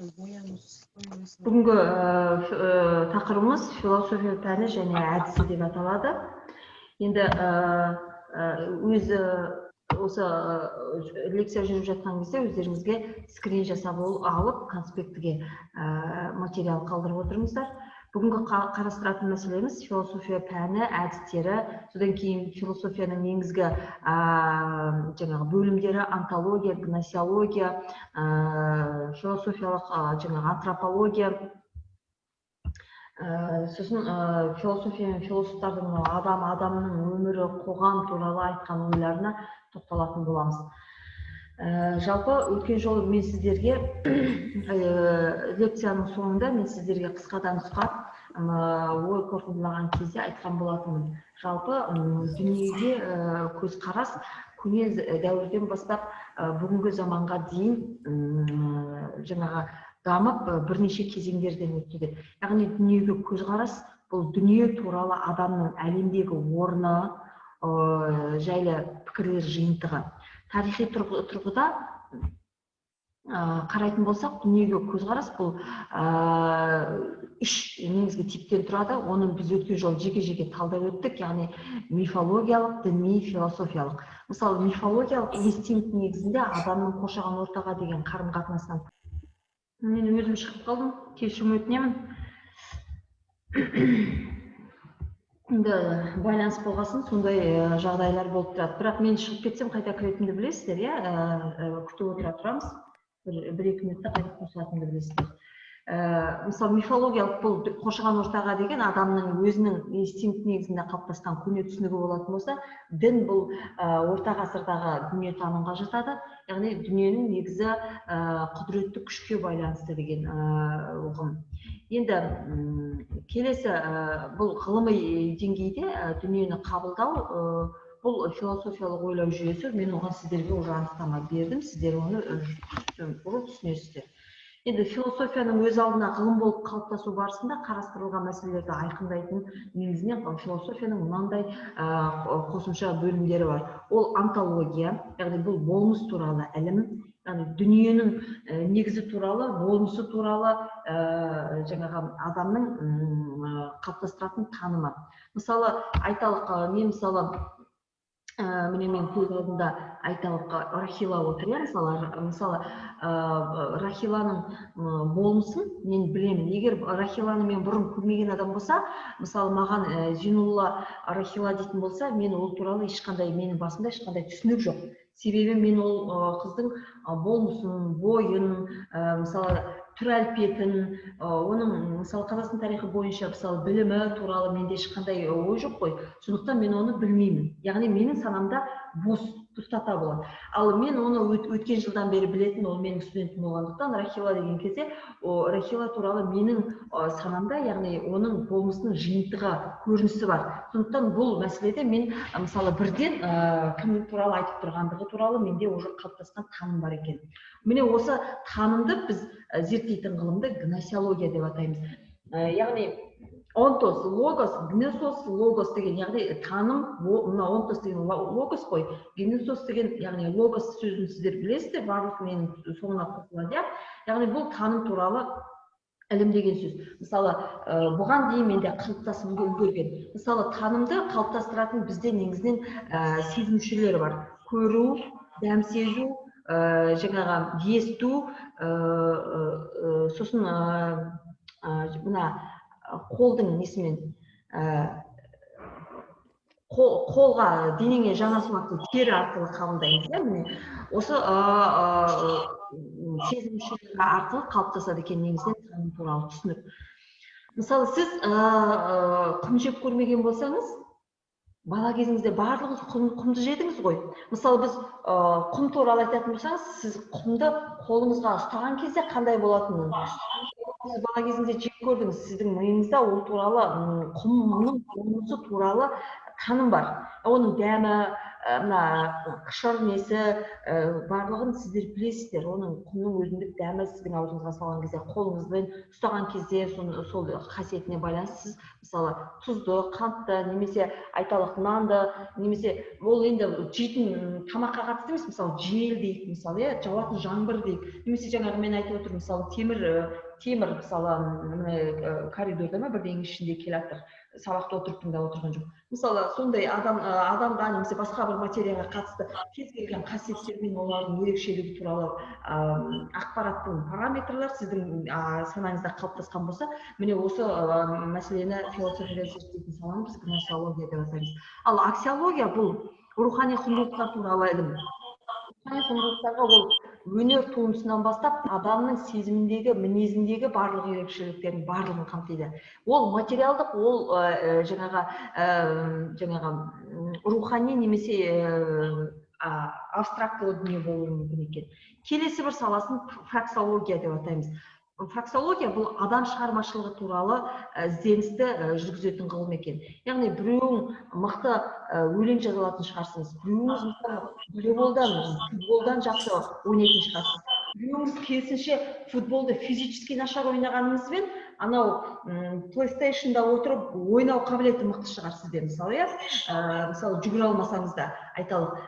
Бүгінгі тақырыбымыз «Философия пәні және әдісі» деп аталады. Енді өзі осы лекция жүріп жатқан кезде өздеріңізге скрин жасап алып, конспектіге материал қалдырып отырыңыздар. Бүгінгі қарастыратын мәселеміз — философия пәні әдістері, содан кейін философияның негізгі жаңағы бөлімдері: онтология, гносеология, философиялық жаңағы антропология, сосын философия мен философтардың мынау адам, адамның өмірі, қоғам туралы айтқан ойларына тоқталатын боламыз. Жалпы өткен жолы мен сіздерге лекцияның соңында мен сіздерге қысқадан нұсқа ой қорытындылаған кезде айтқан болатынмын. Жалпы дүниеге көзқарас көне дәуірден бастап бүгінгі заманға дейін жаңағы дамып, бірнеше кезеңдерден өтті деп. Яғни дүниеге көзқарас — бұл дүние туралы, адамның әлемдегі орны жайлы пікірлер жиынтығы. Тарихи тұрғыда қарайтын болсақ, дүниеге көзқарас бұл үш негізгі типтен тұрады. Оны біз өткен жолы жеке жеке талдап өттік, яғни мифологиялық, діни, философиялық. Мысалы, мифологиялық инстинкт негізінде адамның қоршаған ортаға деген қарым қатынасынан. Мен өзім шығып қалдым, кешірім өтінемін. Енді байланыс болғасын, сондай жағдайлар болып тұрады. Бірақ мен шығып кетсем, қайта кіретінімді білесіздер, иә? Күтіп отыра тұрамыз, бір екі минутта қайтып қосылатынымды білесіздер. Мысалы, мифологиялық — бұл қоршаған ортаға деген адамның өзінің инстинкт негізінде қалыптасқан көне түсінігі болатын болса, дін — бұл орта ғасырдағы дүниетанымға жатады, яғни дүниенің негізі құдіретті күшке байланысты деген ұғым. Енді келесі бұл ғылыми деңгейде дүниені қабылдау, бұл философиялық ойлау жүйесі. Мен оған сіздерге уже анықтама бердім, сіздер оны уже түсінесіздер. Енді философияның өз алдына ғылым болып қалыптасу барысында қарастырылған мәселелерді айқындайтын негізінен философияның мынандай қосымша бөлімдері бар. Ол онтология, яғни бұл болмыс туралы ілім, яғни дүниенің негізі туралы, болмысы туралы жаңағы адамның қалыптастыратын танымы. Мысалы, айталық, мен, мысалы, міне, мен көз алдымда, айталық, Рахила отыр, иә. Мысалы, Рахиланың болмысын мен білемін. Егер Рахиланы мен бұрын көрмеген адам болса, мысалы, маған «Зейнулла, Рахила» дейтін болса, мен ол туралы ешқандай, менің басымда ешқандай түсінік жоқ. Себебі мен ол қыздың болмысын, бойын, мысалы, түр әлпетін, оның, мысалы, Қазақстан тарихы бойынша, мысалы, білімі туралы менде ешқандай ой жоқ қой. Сондықтан мен оны білмеймін, яғни менің санамда бос, пустота болады. Ал мен оны өткен жылдан бері білетін, ол менің студентім болғандықтан, Рахила деген кезде о, Рахила туралы менің санамда, яғни оның болмысының жиынтығы, көрінісі бар. Сондықтан бұл мәселеде мен, мысалы, бірден кім туралы айтып тұрғандығы туралы менде уже қалыптасқан таным бар екен. Міне, осы танымды біз зерттейтін ғылымды гносеология деп атаймыз. Яғни онтос логос, гносос логос деген, яғни таным. Мына онтос деген логос қой, гносос деген, яғни логос сөзін сіздер білесіздер, барлық ненің соңына қосылады, иә. Яғни бұл таным туралы ілім деген сөз. Мысалы, бұған дейін менде қалыптасып үлгерген. Мысалы, танымды қалыптастыратын бізде негізінен сезім мүшелері бар: көру, дәм сезу, жаңағы есту, сосын мына қолдың несімен, қолға, денеңе жанасу арқылы, тері арқылы қабылдаймыз, иә. Міне, осы сезім мүшелері арқылы қалыптасады екен негізінен таным туралы түсінік. Мысалы, сіз құм жеп көрмеген болсаңыз, бала кезіңізде барлығыңыз құмды жедіңіз ғой. Мысалы, біз құм туралы айтатын болсаңыз, сіз құмды қолыңызға ұстаған кезде қандай болатынын сіз бала кезіңізде жеп көрдіңіз. Сіздің миыңызда ол туралы, құмның болмысы туралы таным бар, оның дәмі. Мына қышыр несі, барлығын сіздер білесіздер. Оның, құмның өзіндік дәмі сіздің аузыңызға салған кезде, қолыңызбен ұстаған кезде, сол қасиетіне байланысты сіз, мысалы, тұзды, қантты немесе, айталық, нанды, немесе ол енді жейтін тамаққа қатысты емес, мысалы, жел дейік, мысалы, иә, жауатын жаңбыр дейік, немесе жаңағы мен айтып отырмын, мысалы, темір, мысалы, міне, коридорда ма, бірдеңенің ішінде келе жатыр, сабақты отырып тыңдап отырған жоқ. Мысалы, сондай адамға немесе басқа бір материяға қатысты кез келген қасиеттер мен олардың ерекшелігі туралы ақпараттың параметрлер сіздің санаңызда қалыптасқан болса, міне, осы мәселені философияда зерттейтін саланы біз гносеология деп атаймыз. Ал аксиология — бұл рухани құндылықтар туралы ілім. Рухани құндылықтарға ол өнер туындысынан бастап адамның сезіміндегі, мінезіндегі барлық ерекшеліктердің барлығын қамтиды. Ол материалдық, ол жаңағы рухани немесе абстрактылы дүние болуы мүмкін екен. Келесі бір саласын праксология деп атаймыз. Праксология — бұл адам шығармашылығы туралы ізденісті жүргізетін ғылым екен. Яғни біреуің мықты өлең жаза алатын шығарсыз, біреуіңіз, мысалы, волейболдан, футболдан жақсы ойнайтын шығарсыз, біреуіңіз, керісінше, футболды физически нашар ойнағаныңызбен, анау PlayStation-да отырып ойнау қабілеті мықты шығар сізде, мысалы, иә, мысалы, жүгіре алмасаңыз да, айталық.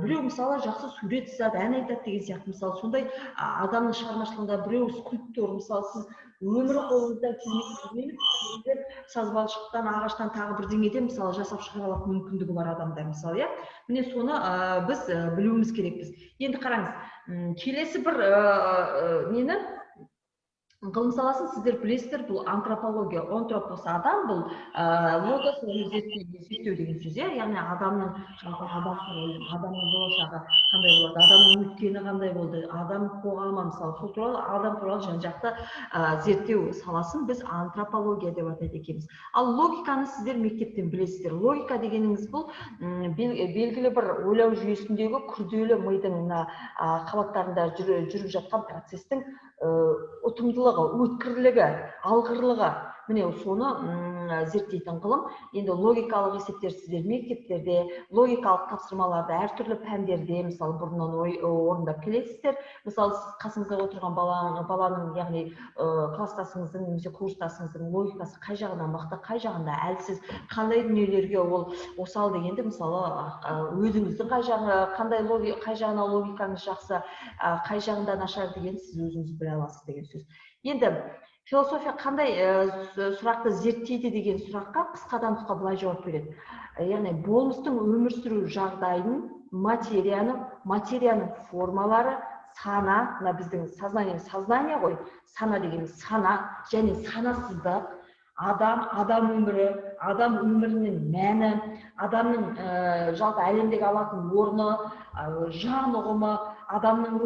Біреу, мысалы, жақсы сурет сызады, ән айтады деген сияқты. Мысалы, сондай адамның шығармашылығында біреу скульптор, мысалы, сіз өмірі қолыңыздан келмейтін саз балшықтан, ағаштан, тағы бірдеңеден, мысалы, жасап шығара алатын мүмкіндігі бар адамдар, мысалы, иә. Міне, соны біз білуіміз керекпіз. Енді қараңыз, келесі бір нені, ғылым саласын сіздер білесіздер, бұл антропология. Антропос — адам, бұл логос — оны зерттеу деген сөз, иә. Яғни адамның, жалпы адам, адамның болашағы қандай болады, адамның өткені қандай болды, адам қоғамы, мысалы, сол туралы, адам туралы жан жақты зерттеу саласын біз антропология деп атайды екенбіз. Ал логиканы сіздер мектептен білесіздер. Логика дегеніңіз — бұл белгілі бір ойлау жүйесіндегі күрделі мидың мына қабаттарында жүріп жатқан процестің ұтымдылығы, өткірлігі, алғырлығы, міне, соны зерттейтін ғылым. Енді логикалық есептер сіздер мектептерде логикалық тапсырмаларды әртүрлі пәндерде, мысалы, бұрыннан орындап келесіздер. Мысалы, сіз қасыңызда отырған баланың, яғни класстасыңыздың немесе курстасыңыздың логикасы қай жағынан мықты, қай жағында әлсіз, қандай дүниелерге ол осал дегенді, мысалы, өзіңіздің қай жағы, қандай қай жағына логикаңыз жақсы, қай жағында нашар дегенді сіз өзіңіз біле аласыз деген сөз. Енді философия қандай сұрақты зерттейді деген сұраққа қысқадан нұсқа былай жауап береді: яғни болмыстың өмір сүру жағдайын, материяны, материяның формалары, сана, мына біздің сознание, сознание ғой, сана дегеніміз сана және санасыздық, адам, адам өмірі, адам өмірінің мәні, адамның жалпы әлемдегі алатын орны, жан ұғымы, адамның